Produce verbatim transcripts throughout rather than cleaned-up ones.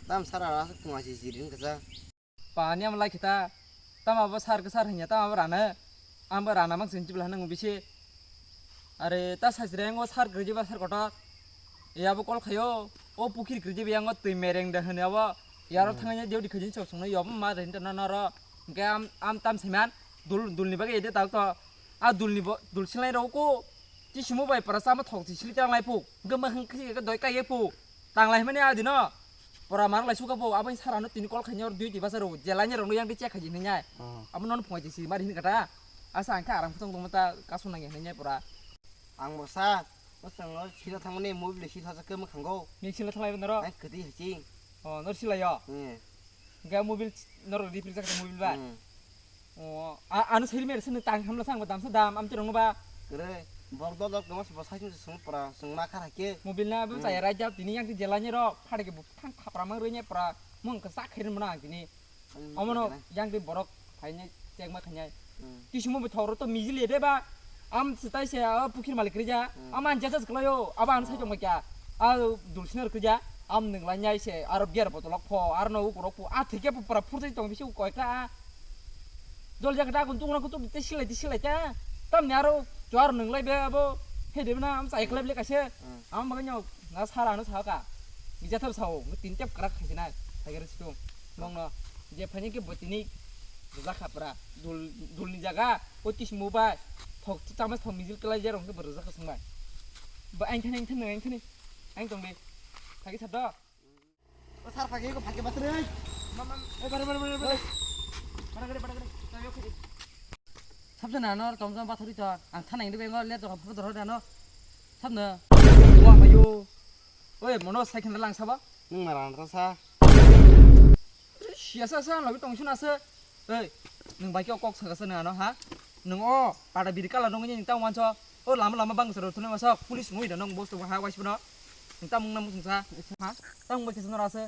Tam sara rasa kuma si jirin kasa. Pani am lai kita. Tama bo sar ke sar hinya tama bo rana. Am bo rana mang sin jibla nang bisi. Are ta sajreng o sar gri jiba sar kotor. E abo kol khayo. O pukhir gri jiba yang o twi mereng da hene abo. Yaro thangnya diu dikhajin chok songno yob ma renta na naro. Hingke am, am tam saiman. Dul, dul ni bagwi ede tal to. A dul ni bo, dul silai rok ko. Ti sumo bai para sama thok ti sili tang lai pu. Hingke ma hingke doi kai pu. Tang lai mani a dino. Pora mar lai suka bo, abo sara no tini kol khainyor dui ti basa ro, jelai ni rok no yang di check khaji hinai. Oh. Abo non phoi ti si mar hin kata. Asa ang kha aram khutong dong ta kasu nang hinai pora. Ang bo sa, bo sang no sila thang mani mobile si tha ke ma khango. Ni sila thalai noro. Ang kati hachi. Oh, nor sila yo. Hmm. Ga mobile nor repair jak mobile ba. Hmm. Oh, a-, ano seri mere sini tang hamla sang ba dam sa dam am tirong ba. Kere, bok dol dol kama sabo sai sung sung pra sung ma khara ke. Mobil na bo Hmm. chaya rai jab tini yang ti jelai ni rok phade ke bo thang khapra mang roi ni pra mung ka sak kherin mona ang tini. Hmm, Omono kene. yang ti borok phai ni chek ma khanai. Hmm. Ti sumo bo thoro to mijil ye de ba. Am sitai se a pukhir malik rija. Hmm. Am an jajas klayo. Aba an sai Oh. tong ma kya. A dul sinar rija. Am nung lai nyai se aro biar botolok pho arno ukurok pho. A thike bo pra phur sai tong bisi koi kla. Jol jak da gun tungna kutu te silai te silai ta. Tam ni aro chuar nung lai be abo. He de na am sai klai le kaise. Hmm. Am baga nyo na sara no sa ka. Bija thar sao. Tin tep krak khai na. Tiger situ. Mong no. Je phani ke botini. Dula khapra. Dul, dul ni jaga. Otis mubai. Thok tu tamas thok mijil klai jarong ke berja khasung bai. Ba ang thani, ang thani, ang thani. Ang tong de. Thagi sab do. O sar phagi ko phagi bathri. Mam, mam. Eh, bare, bare, bare, bare. Bare gare, bare gare. Tayo khidi. Sabjana no tom tom bathri to. Ang thana indi bengo le to phuru doro dano. Sabna. Wa mayo. Oi, mono sai khin lang sabo. Nung maran rasa. Siasa sa lagi tong suna se. Ei, nwng bai khe o kok saka sa nwng ano, ha? Nwng o pada biri kala nungwi nwng tamo wanso. O lama lama bang sero thunwi masa police nungwi da nung bosto ha waisipno. Nwng tamo nang musung sa. Ha? Tamo bai khe sa nora se.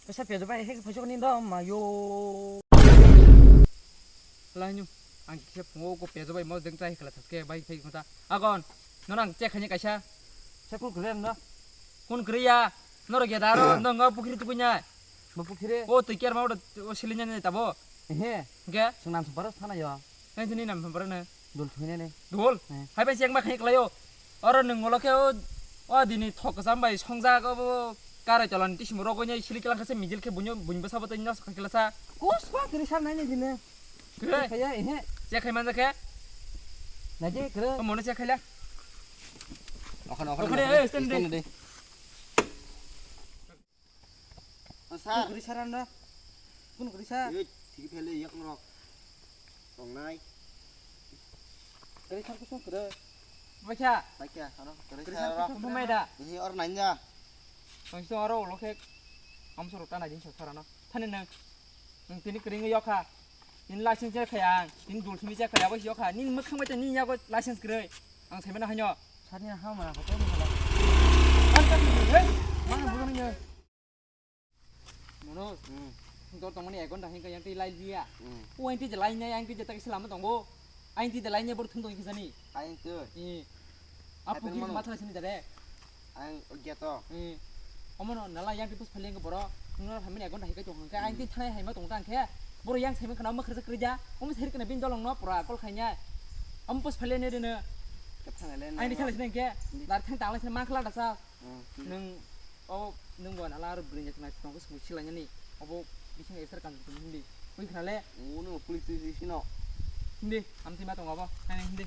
Kesa pejo bai he phaisok ni do ma yo. Lai nyu. Ang kisa phungo ko pejo bai mos deng chai khala thaske bai phai kota. Agon. Nono ang check khaini kaisa. Check kun kre no. Kun kre ya. Noro ge daro no ngo pukhiri tukunya. Bo pukhire. O twi kerma o silinya ni tabo. Ehe. Ge? Sung nam sung paro thana yo. Nai tini nam sung paro ne. Dul thwine ne. Dul. Eh. Hai bai cheng ma khai klayo. Oro nung ngolo khe o, o dini thok kasam bai songjak o bo karai tolan tisim rogo nyai sili kelang kase mijil khe bunyo bunyo sabo tei nyos khai kelasa. Kus ba kiri sar nai ne dine. Khe? Kaya ehe. Che khai manja khe? Nai je kre. O mono che khai la. Okhone, okhone, okhone, eh, stand de. Stand de. O sir. Kun kri sir anda? Kun kri sir? Yut, thik phele yak ngrok. Tongnai. Kri sir kusung kre. Bacha. Bacha, ano kri Kri sir sir kusung kusung kre. Mai da. Ini or nanya. Tong sito aro ulo khe. Am soro ta najin sar ano. Thani nang. Nang tini kring yok kha. Nini license check khai ang, nini dul simi check khai, abo yok kha, nini mwkhang bai tei nini yago license kwrwi, ang sai mano haino. Sani ha ma hotel ni hala. Ang ta ni, hey, mana bukan ni. Mono, hmm, dor tongmani ek ghonta hinka yang tei lai liya. Hmm. O yang tei je lai nai, yang tei je tak selama tongo. Aing twi dalai ne bor thung tong khe jani. Aing twi. Eh. Apu ki matha sini dare. Aing geto. Eh. Omo no nala yang tipus phali ang boro. Nuna hamini agon dahai kai tong khe aing twi thanai hai ma tong tang khe. Boro yang sai ma khana ma khrja khrja. Omo sai kana bin dolong no pura kol khaina. Omo pus phali ne rene. Aing di thala sini ke. Lar thang tang lai sini ma khla dasa. Hmm. Nung, o, nung bo nala aro bwrwi ni tong, tong, simi silai nani. Obo bising extra kan tong hindi. Ui khna le. Nung police station no. Hindi, amtwi ma tong abo. Nani hindi.